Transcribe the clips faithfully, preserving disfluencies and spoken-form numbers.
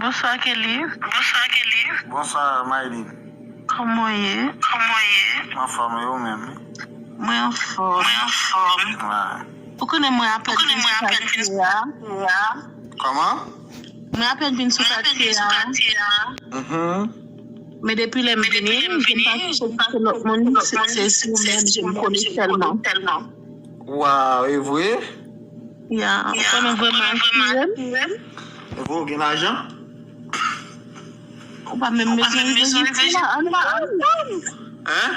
Bonswa, Kelly. Bonswa, Kelly. Bonswa, Maylin. Kòman w ye? Kòman w ye? M anfòm, e ou menm? Mwen anfòm. Mwen anfòm. Wi. Ou konnen mwen apèn vin sou katye a. Kòman? Mwen apèn vin sou katye a. Mhm. Men depi lè m vini, m vin pa touche lòt moun, se, se, se ou menm, je m konnen sèlman. Waw, e vre? Ya, ou konnen vrèman atire m? E vre, ou gen lajan? Ou pa menm bezwen rive jis la, ann tann. Hein?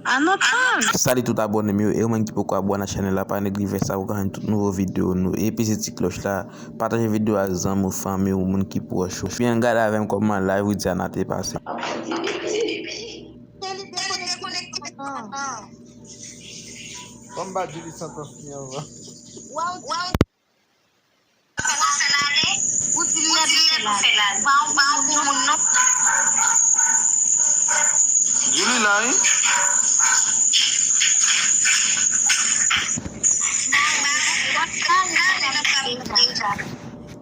Ann tann. Salut tout abòne m yo, e ou menm ki poko abòne a chanèl la, pa neglije fè sa pou w ka jwenn tout nouvo videyo nou. Epi se ti klòch la, pataje videyo a zanmi w, fanmi w, moun ki pwòch ou. Epi ann gade avè m kòman live Widiana te pase. Ban m ba Julie Santos li anvan. Kòmanse l ale, ou di l lè pou fè l ale. Pa yon bon moun non. Julie la, wi.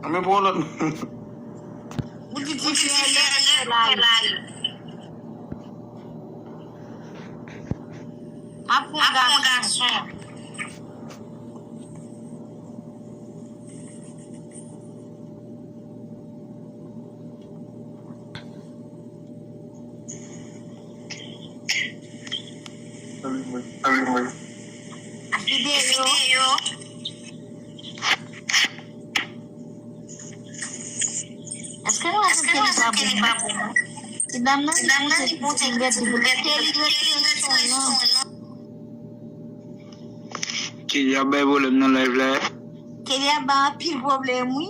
Anben, pran lòt. Ou di di fè lè pou fè l ale. M ap pran gason. Videyo. Èske nou wè ke li pa bon? Ti dam nan, li monte, li monte, li monte, li monte, li monte. Kelly ap bay pwoblèm nan live la. Kelly ap bay anpil pwoblèm, wi.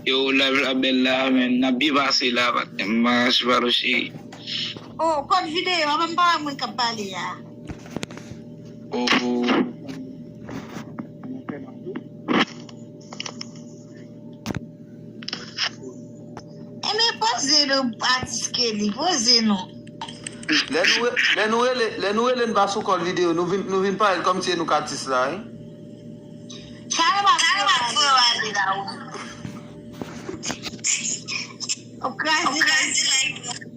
Yo, live la bèl la, men n ap byen pase la, patnè m. M pa ranse pa nou, cheri. Oh, kòd videyo, apa m pa wè moun k ap pale a? Oh. Enben, poze non, atis Kelly, poze non. Lè nou re-, lè nou rele, lè nou rele n pa sou kòd videyo, nou vin, nou vin parèt kòmsi e nou k atis la, wi. Sa yo pa voye w ale la, wi. Ou kraze live.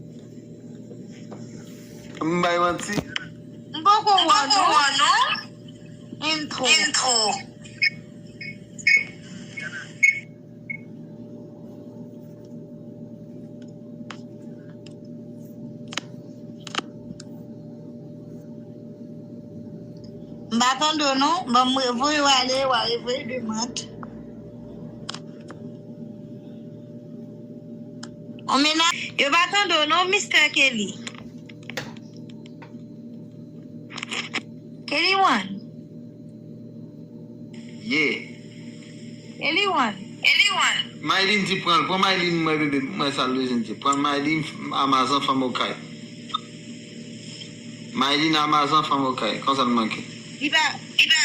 M bay manti. M poko wè w non. Intro. Intro. M pa tande w non. Ban m re-, voye w ale, w a revoye demann. On mennaj, yo pa tande w non, Mister Kelly. Kelly One. Yeah. Kelly One. Kelly One. Maylin di pran l. Pran Maylin, mwen, bebe, mwen sa l bezwen di. Pran Maylin, Amazon, fanm Okay. Maylin, Amazon, fanm Okay. Konsa l manke. Li pa, li pa.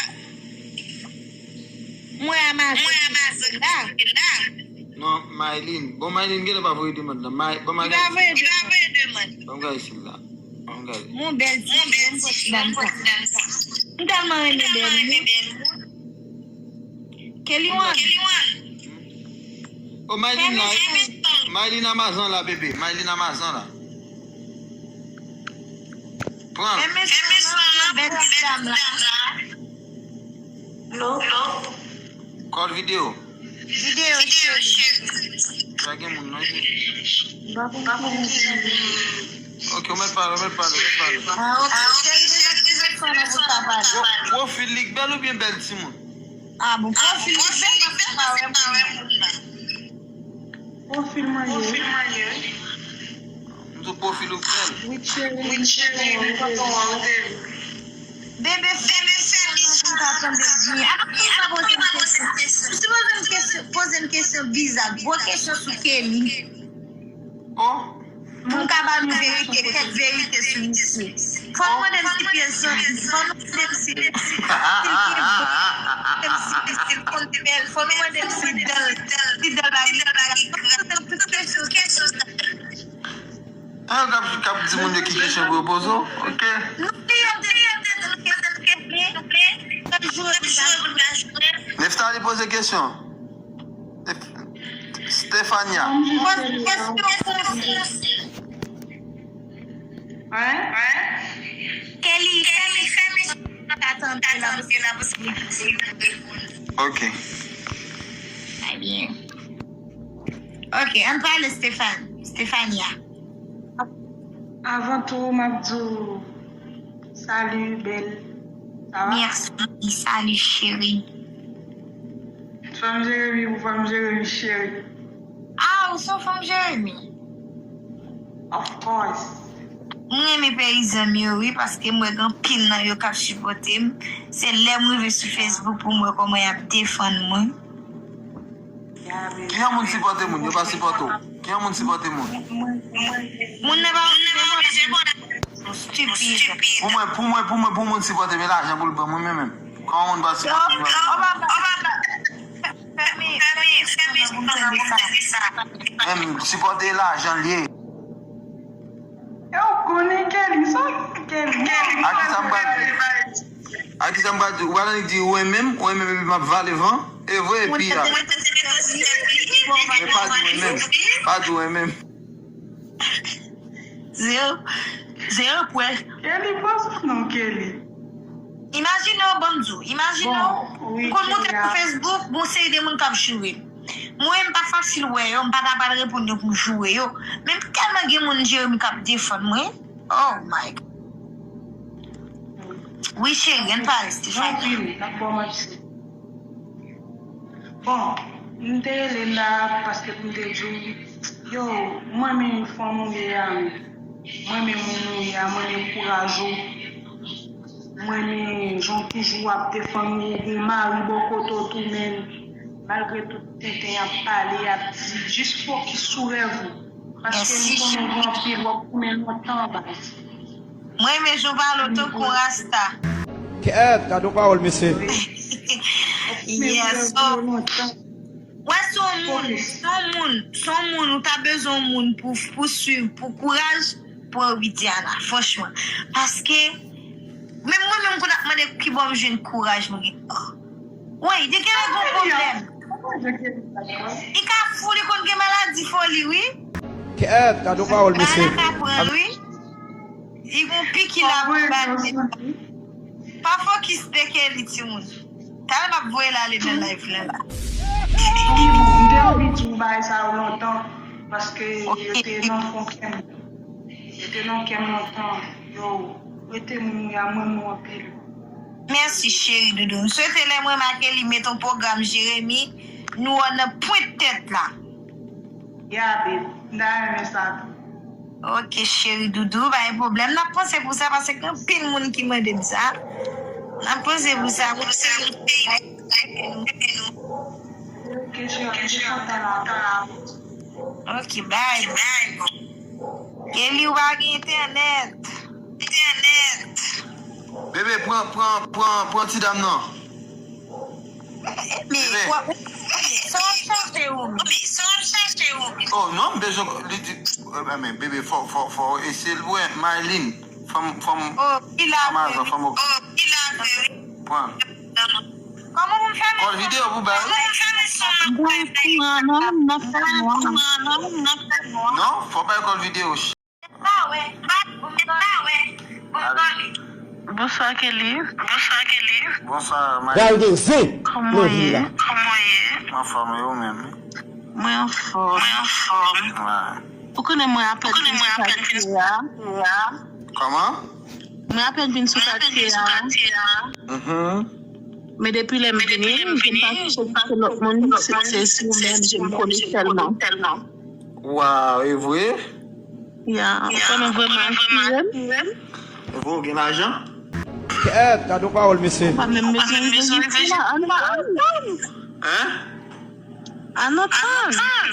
Mwen Amazon. Mwen Amazon. La. Non, Maylin. Bon, Maylin genlè pa voye demann nan. May-, bon, Maylin. Li pa voye demann. Bon, gade sila. Bon, gade. Mon bèl ti fi, m pòt dam sa. M tèlman renmen bèl moun. Kelly One. Oh, Maylin la. Maylin Amazon la, bebe. Maylin Amazon la. Pran. Enmen son nan bèl ti dam la. Hello. Kòd videyo. Videyo, cheri. Pa gen moun non. Ok, ou mèt pale, ou mèt pale, ou mèt pale. Ah, ok. Cheri, deja telefòn nan pou ta pale. Pwofil li k bèl oubyen bèl timoun? Ah, bon, pwofil li k bèl, paske m pa wè moun nan. Pwofil mwen ye. Pwofil mwen ye, wi. M di w pwofil ou bèl. Wi, cheri, m pa konn wè w. Bebe, fèmen son nan pou m ka tande l byen. Apa pou m pa poze m kesyon? M sipoze m kesyon, poze m kesyon biza, gwo kesyon sou Kelly. Oh. Pou m ka ba nou verite, kèk verite sou misye. Fò nou mande l si pye l solid. Fò nou mande l si, si l gen bon. Si l konn bèl. Fò nou mande l si dan l, si dan l pa gen krak. Tout kesyon. Ah, k ap, k ap di moun yo ki kesyon pou yo poze w? Ok. Nou pliye tèt nou, nou pliye tèt nou, nou pliye. Neftali poze kesyon. Stefania. Hein? Kelly, Kelly, fèmen sa, tande la, paske la, paske la. Ok. Très bien. Ok, ann pale Stéphane. Stéphania. Avan tou, m ap di w, salut, belle. Ça va? Merci, salut chérie. Fanm Jeremi pou fanm Jeremi cheri. Ah, ou se yon fanm Jeremi? Of course. Mwen renmen peyizan m yo wi, paske m wè gen anpil nan yo k ap sipòte m. Se lè m rive sou Facebook pou m wè kòman y ap defann mwen. Kijan moun sipòte moun, yo pa sipòte w? Kijan moun sipòte moun? Moun nan pa oblije bon. Stupid. Pou mwen, pou mwen, pou mwen, pou moun sipòte, men lajan pou l ban mwen menm menm. Kòman moun pa sipòte moun? Menm sipòte lajan l ye. Yo konnen Kelly, sa Kelly. A ki sa m pral di? A ki sa m pral di? Ou pral annik di ou renmen m, ou renmen m epi m ap vale van? E vre epi a. Men pa di ou renmen m. Pa di ou renmen m. Zero, zero pwen. Kelly, pran souf non, Kelly. Imajine w, ban m di w, imajine w, m konn monte sou Facebook, gon seri de moun k ap joure m. Mwen, m pa fasil wè yo, m pa ta pral reponn yo pou m joure yo. Men m tèlman gen moun Jeremi k ap defann mwen. Oh my God. Wi, cheri, ann pale, Stéphanie. Anpil, n ap ba w manti. Bon, m te rele n la paske pou m te di w, yo, m renmen fanm ou ye a, m renmen moun ou ye a, m renmen kouraj ou, m renmen jan w toujou ap defann ou, ou gen mari bò kote w tou, men malgre tout tenten y ap pale, y ap di, jis fokis sou rèv ou. Paske m konnen w gen anpil, w ap goumen lontan, baz. Mwen renmen jan w pale w tankou yon rasta. Kèt, gade yon pawòl, mesye. Yes, so, wè, se yon moun, se yon moun, se yon moun, ou ta bezwen yon moun pou, pou swiv, pou kouraj, pran Widiana, franchman. Paske, menm mwen menm, kounye a, m ap mande ki bò m jwenn kouraj mwen gen. Wi, li genlè gon pwoblèm. Li ka fou, li konn gen maladi foli, wi. Kèt, gade yon pawòl, mesye. Bala ka pran l, wi. Li gon piki la pou bal. Pa fokis de Kelly, timoun. Talè m ap voye l ale nan live la la. M te anvi di w bagay sa yo lontan, paske yo te nan fon kè m. Yo te nan kè m lontan. Yo, rete moun ya, mwen mwen anpil. Mèsi, cheri doudou. M swete lè mwen make li met yon pwogram Jeremi, nou wè nan pwent tèt la. Ya, babe. M ta renmen sa tou. Ok, cheri doudou, pa gen pwoblèm. N ap panse pou sa, paske gen anpil moun ki mande m sa. N ap panse pou sa. Pou se yon peyi. Ok, cheri, m te kontan la. Ok, bye. Kelly, ou pa gen entènèt. Entènèt. Bebe, pran, pran, pran, pran ti dam nan. Men, sa w ap chache ou menm? Oh, non, m bezwen, li di, eh, men, bebe, fò, fò, fò eseye l, wè, Marlene, fanm, fanm, Oh, li la, Amazon, wi. Fanm, ok. Pran. Kòman pou m fè men? Kòl videyo pou bay. Kòman pou m fè men son nan? Mwen kouran non, m nan fè nwa. Non, fò bay kòl videyo. Pa wè, pa, pa wè. Bon, sorry. Bonswa, Kelly. Bonswa, Kelly. Bonswa, Mari. Gade zen Kòman nan w vi ye? la. Kòman w ye? Anfòm, e ou menm? Mwen anfòm. Mwen anfòm. Wè. Ou konnen mwen apèn vin sou katye a. Kòman? Mwen apèn vin sou katye a. Mhm. Men depi lè m vini, m vin pa touche touche lòt moun, se se sou menm je m konekte sèlman. Waw, e vre? Ya, ou konnen vrèman atire m. E vre, ou gen lajan? Kèt, gade yon pawòl, mesye. Pa menm bezwen rive jis la. Ann, ann, ann. Hein? Ann, ann.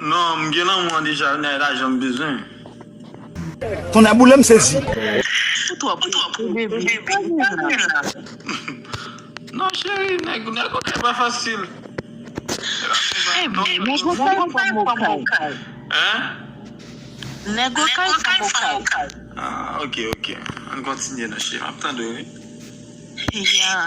Non, m gen lanmou an deja, nan lajan m bezwen. Ton aboule m sezi. Ou twò, ou twò, bebe. Non, cheri, nèg, nèg okay pa fasil. Ebyen, nèg okay fòm okay. Hein? Nèg okay fòm okay. Ah, ok, ok. Ann kontinye non, cheri. M ap tande w, wi. Ya.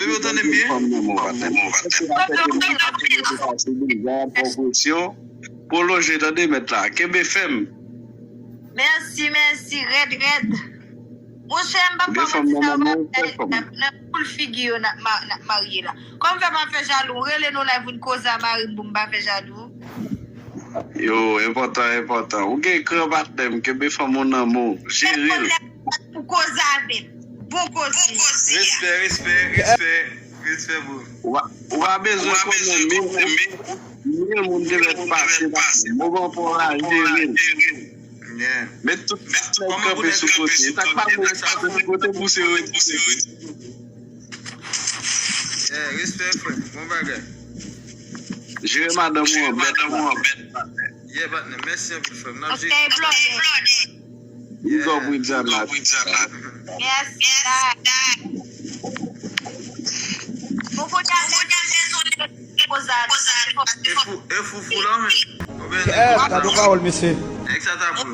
Yo tande m byen? Fè afè ke moun ap pase deja, pran presyon. Pwolonje, tande, mèt la. Kenbe fèm. Mèsi, mèsi, rèd, rèd. Monchè, m p ap kòmanse sa, nan poul figi yo n ap ma- n ap marye la. Kòm fè m ap fè jalou, rele nou live pou n koze a mari m pou m pa fè jalou. Yo, enpòtan, enpòtan. Ou gen kran patnè m, kenbe fanm ou nan men w. Jere l. Pou koze avè m. Bon koze. Respè, respè, respè, respè, bro. Ou pa, ou pa bezwen konnen, men, men moun te mèt pase la. Moman pa w la, jere l. Yeah. Met tout nèg kanpe sou kote. Sa k pa mwen sa pou kote pou se yo. Yeah, respè, frè. Bon bagay. Jere madanm ou an bèt. Yeah, patnè. Mèsi anpil, frè m. N ap jere. Big up Widiana. Mèsi. Mwen konn al nan mezon koze a. E fou, e fou, fou la, men. Kèt, gade yon pawòl, mesye. Nèg sa ta pou.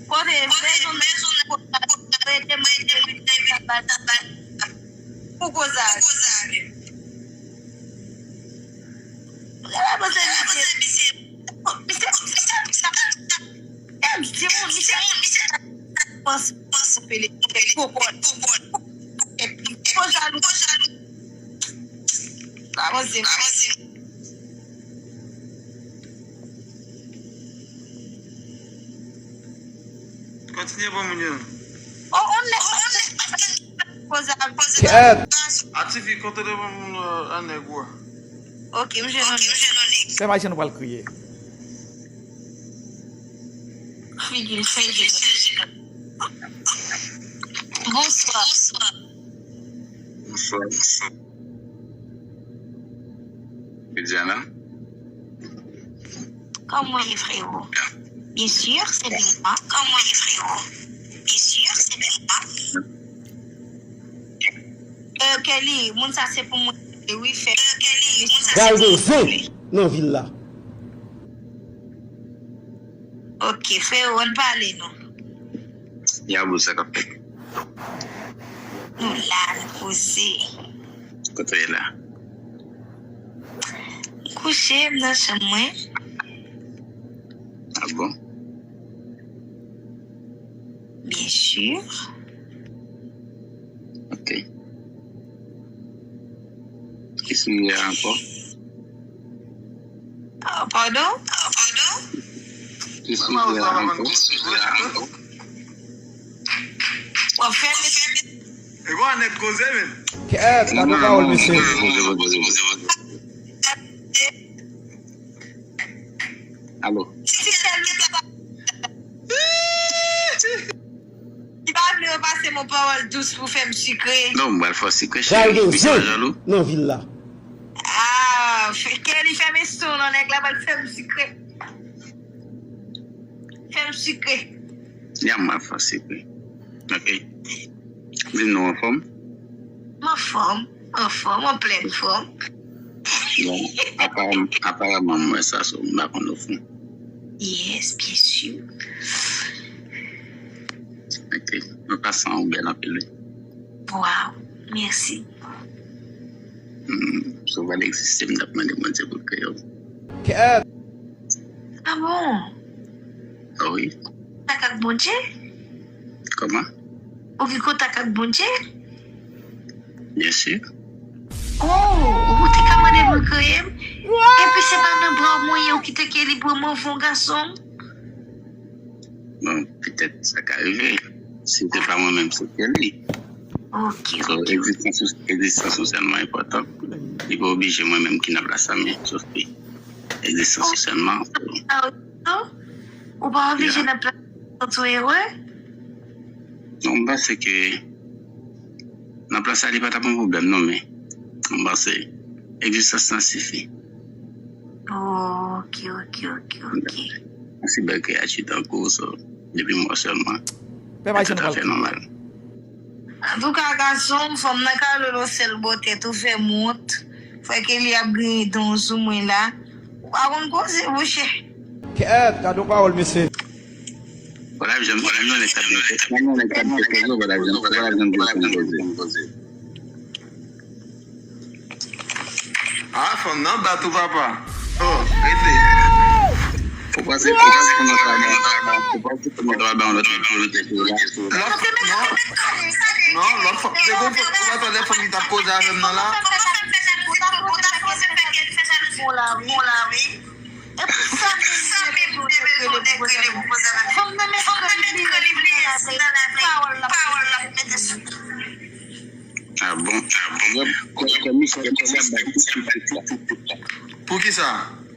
Kote, mezon, mezon, rete mwen, rete mwen, pou koze a. Lè la panse misye, misye, misye, misye, misye, misye, panse, panse, pele, pele, kokot, kokot. Fo jalou, fo jalou. Pa panse. Kontinye ban moun yo. Oh, on nèg. Kèt. A tifi, kontinye ban moun, euh, a nèg ou a. Ok, m jwenn on nèg. Se pa jan nou pral kriye. Figi l chanje. Bonswa. Bonswa, bonswa. Widiana. Kòman w ye, frero? Bien sûr, c'est bien moi. Kòman w ye, frero? Bien sûr, c'est bien moi. Euh, Kelly, moun sa se pou mwen, wi, fè. Gade zen nan vil la. Ok, frero, ann pale non. Ya, bro, sa k ap fèt? Nou la, nou poze. Kote w ye la? M kouche, m nan chanm mwen. Ah bon? Bien sûr. Ok. Ki sijè a ankò? Ah, padon? Ah, padon? Ki sijè a ankò? W ap fè m. E bon, nèg koze, men. Kèt, gade yon pawòl, mesye. Alo. Ti sèl li te pa. Li pa vle yo pase m yon pawòl dous pou fè m sikre. Non, m pral fè w sikre, cheri. Gade zen nan vil la. Ah, fè, Kelly, fèmen son non, nèg la pral fè m sikre. Fè m sikre. Ya, m pral fè w sikre. Ok. Di m non, anfòm? M anfòm, anfòm, an plèn fòm. Bon, aparam-, aparaman m wè sa sou m, m pa konn ou fou. Yes, bien sûr. Ok, mwen pase an ou bèl anpil, wi. Wow, mèsi. Hmm, si w pa t egziste, m t ap mande Bondye pou l kreye w. Kèt! Ah bon? Ah wi. Kontak ak Bondye? Kòman? Ou gen kontak ak Bondye? Bien sûr. Oh, ou te ka mande l pou l kreye m? Epi se pa nan bra w mwen ye, ou kite Kelly pran m anvan w, gason m? Bon, petèt sa ka rive. Si se pa mwen menm, se Kelly. Ok, so, ok. Egzistans ou, egzistans ou sèlman enpòtan. Li pa oblije mwen menm ki nan plas sa, men sof ke egzistans ou sèlman. Ou pa oblije nan plas ou, erè? Non, m panse ke nan plas sa, li pa t ap yon pwoblèm, non, men m panse egzistans lan sifi. Oh, ok, ok, ok, ok. Yon si bèl kreyati tankou w, so, depi m wè w sèlman, tout afè nòmal. Antouka, gason m, fanm nan ka lolo sèl bò tèt ou fè m wont. Fè Kelly ap griyen dan w sou mwen la. Ou pa konn koze, monchè. Kèt, gade yon pawòl, mesye. Wala, janm, janm nan nèg k ap mete, janm nan nèg k ap mete koze, wala, janm, wala, janm koze. Ah, fanm nan bat ou, papa. Oh, rete. Ou panse, ou panse fanm nan ta ba, ou panse fanm nan ta ba yon lòt moun pou rete sou la? Lòt, non, non, lòt fanm, se gon fanm, ou pa tande fanm ki t ap koze avè m nan la? Fanm nan mèt kreli bliye si nan lavi pawòl l ap mete sou. Ah bon, ah bon. Kòm, kòm misye, kòm misye ap bay. Poukisa?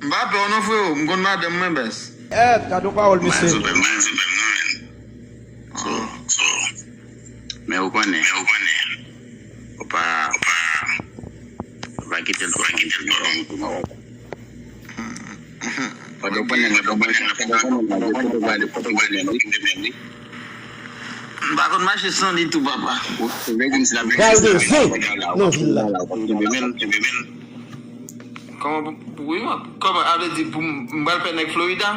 M pa pè w non, freo. M konn madanm mwen, bès. Eh, gade yon pawòl, mesye. Mwen, sou pèm, mwen, sou pèm, non, men. So, so. Men ou konnen, men ou konnen. Ou pa, ou pa, ou pa kite l twò long pou mwen. Pandan w konnen, pandan w konnen, pandan w konnen, pandan w konnen, kote w prale, kote w prale, men li. M pa konn mache san li tou, papa. Ou vle di m si l ap vin nan vil la, nan vil la. Kòman pou, pou, wi, kòman, a vle di pou m, m pral pè nèg Florida?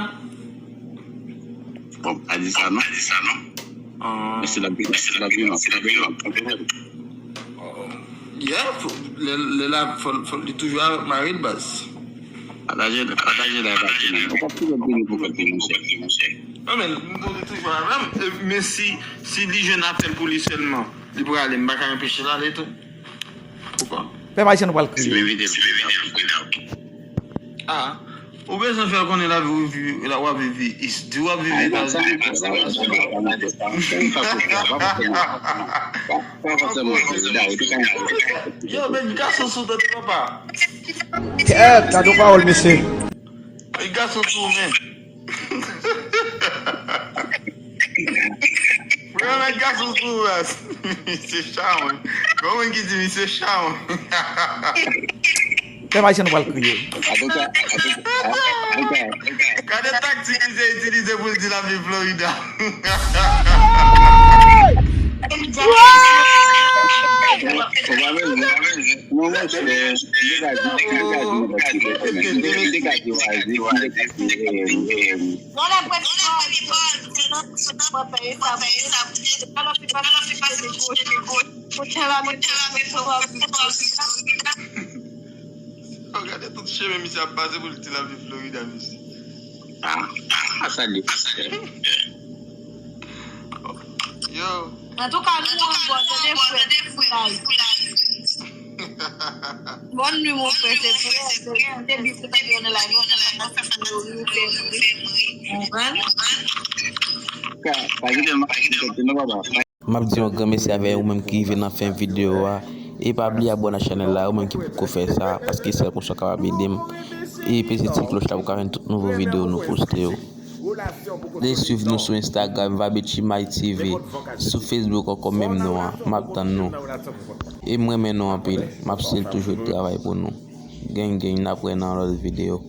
Bon, pa di sa non. Pa di sa non. Ah. Men si l ap vin, si l ap vin, si l ap vin, w ap konprann. Yeah, fò, lè, lè la, fò, fò, li toujou avèk mari l, baz. Pataje, pataje la avèk li menm. Ou pa pile bini pou fè ti monchè. Non, men, li toujou avè m. E, men si, si li jwenn apèl pou li sèlman, li prale, m pa ka anpeche l ale tou. Poukwa? Pèp Ayisyen, nou pral kriye. Si m envite l, si m envite l, pou li la. Ah. Ou bezwen fè l konnen lavi w viv, la w ap viv is di w ap viv Etazini. Yo, men gason sou tande papa. Kèt, gade yon pawòl, mesye. Gason sou men. Vrèman gason sou ras. Misye chawon. Gon moun ki di misye chawon. Pèp Ayisyen, nou pral kriye. Gade taktik misye itilize pou l di l ap viv Florida. Oh, gade tout chemen misye ap pase pou l di l ap viv Florida, mesye. Ah, ah, sa deprime. Yo. Antouka, nou an bò, tande frè, foulay. Bòn nwi, mon frè, se frè, se frè. Depi se pa gen nan la vi, ou fè m ri, ou fè m ri. Konprann? Ka, pa kite m, pa kite m, non, papa. M ap di yon gran mèsi avè ou menm ki rive nan fen videyo a. E pa bliye abòne ak chanèl la, ou menm ki poko fè sa, paske sèl konsa w kapab ede m. E peze ti klòch la pou w ka jwenn tout nouvo videyo nou poste yo. E swiv nou sou Instagram, Vabechi My T V, sou Facebook ankò menm non an. M ap tann nou. E m renmen nou anpil. M ap still toujou travay pou nou. Gang, gang, n ap wè nan lòt videyo.